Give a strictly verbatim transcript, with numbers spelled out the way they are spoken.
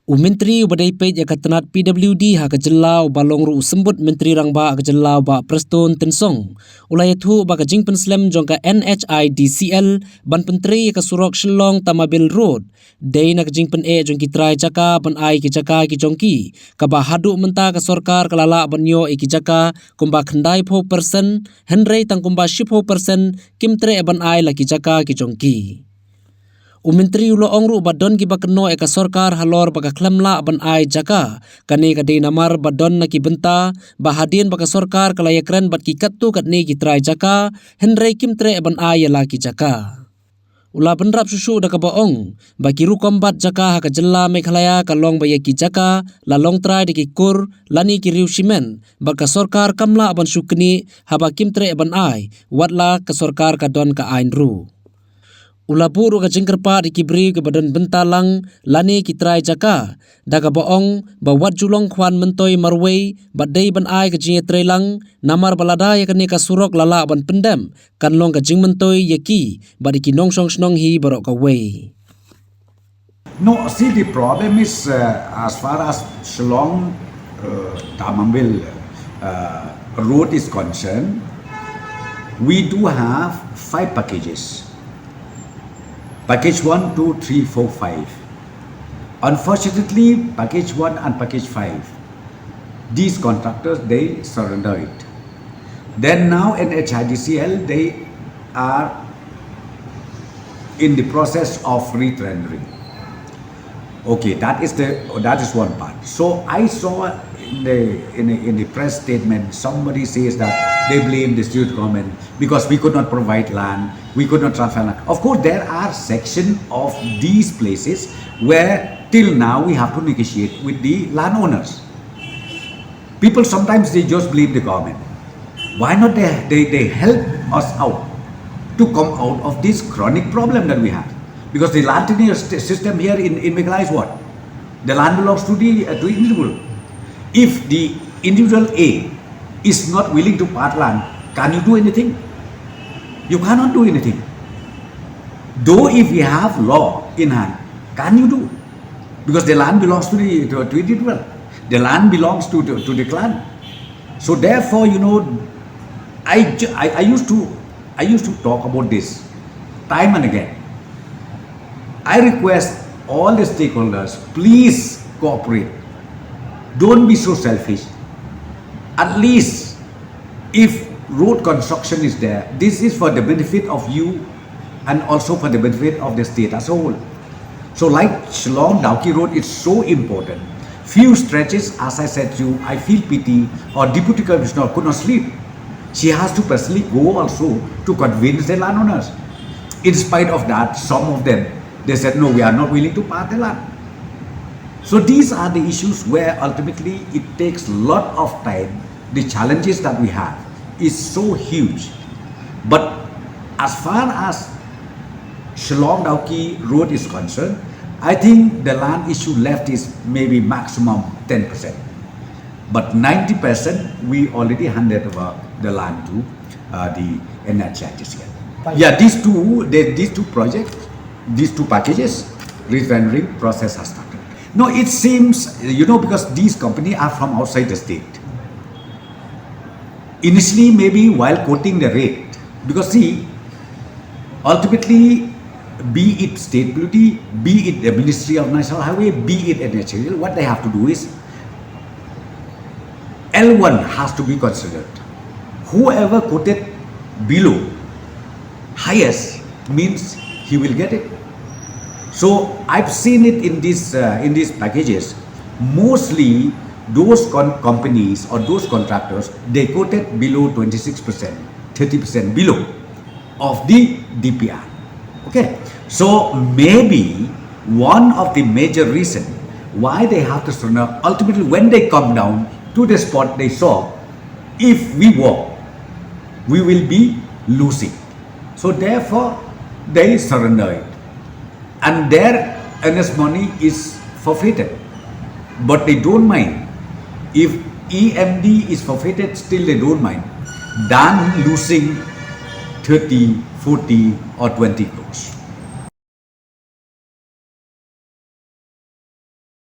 U Myntri uba dei peit ïa ka tnat P W D ha ka jylla uba long ruh u symbud Myntri Rangbah ka jylla u Bah Prestone Tynsong u la ïathuh ba ka jingpynslem jong ka N H I D C L ban pyntrei ïa ka surok Shillong Tamabil Road dei na ka jingpyneh jong ki trai jaka ban ai ki jaka ki jong ki, kaba haduh mynta ka sorkar ka la lah ban ïoh ïa ki jaka kumba khyndai phew persen, hynrei tang kumba shi phew persen kim treh ban ai la ki jaka ki jong ki. U Myntri u la ong ruh ba don kiba kynnoh ïa ka sorkar halor ba ka khlem lah ban ai jaka. Kane ka dei namar ba don na ki bynta ba hadien ba ka sorkar ka la ïakren bad ki katto katne ki trai jaka, hynrei kim treh ban ai ïa la ki jaka. U la bynrap shuh shuh da kaba ong ba ki rukom bat jaka ha ka jylla Meghalaya ka long ba ïa ki jaka la long trai da ki kur lane ki riew shimen, bad ka sorkar kam lah ban shu knieh haba kim treh ban ai, wat la ka sorkar ka don ka aiñ ruh. U la buh ruh ka jingkyrpad ïa ki briew kiba don bynta lang lane ki trai jaka, da kaba ong ba wat ju long khwan myntoi marwei bad dei ban ai ka jingïatreilang, namar ba lada ïa kane ka surok la lah ban pyndep, kan long ka jingmyntoi ïa ki bad ïa ki nongshong shnong hi baroh kawei. No, see, the problem is, uh, as far as Shillong, uh, Tamabil, uh, road is concerned, we do have five packages. Package one, two, three, four, five. Unfortunately, package one and package five, these contractors, they surrender it. Then now N H I D C L, they are in the process of retendering. Okay, that is the, that is one part. So I saw in the, in the, in the press statement, somebody says that they blame the state government because we could not provide land, we could not transfer land. Of course, there are section of these places where till now we have to negotiate with the landowners. People sometimes, they just blame the government. Why not they, they, they help us out to come out of this chronic problem that we have? Because the land tenure st- system here in, in Meghalaya is what? The land belongs to the, uh, to individual. If the individual A is not willing to part land, can you do anything? You cannot do anything. Though if we have law in hand, can you do? Because the land belongs to the, to, to individual. The land belongs to, to, to the clan. So therefore, you know, I, ju- I, I used to, I used to talk about this time and again. I request all the stakeholders, please cooperate. Don't be so selfish. At least if road construction is there, this is for the benefit of you and also for the benefit of the state as a whole. So like Shillong Dawki Road is so important. Few stretches, as I said to you, I feel pity, or Deputy Commissioner could not sleep. She has to personally go also to convince the landowners. In spite of that, some of them, they said, no, we are not willing to part the land. So these are the issues where ultimately it takes lot of time. The challenges that we have is so huge. But as far as Shillong Dawki Road is concerned, I think the land issue left is maybe maximum ten percent. But ninety percent we already handed over the land to uh, the N H I D C L. Yeah, these two, they, these two projects, these two packages, retendering process has started. No, it seems, you know, because these companies are from outside the state. Initially, maybe while quoting the rate, because see, ultimately, be it state P W D, be it the Ministry of National Highway, be it N H A I D C L, what they have to do is L one has to be considered. Whoever quoted below highest means he will get it. So I've seen it in this uh, in these packages. Mostly those con- companies or those contractors, they quoted below twenty-six percent, thirty percent below of the D P R. Okay, so maybe one of the major reason why they have to surrender, ultimately when they come down to the spot, they saw, if we walk, we will be losing. So therefore, they surrender it. And their earnest money is forfeited. But they don't mind. If E M D is forfeited, still they don't mind than losing thirty, forty, or twenty crores.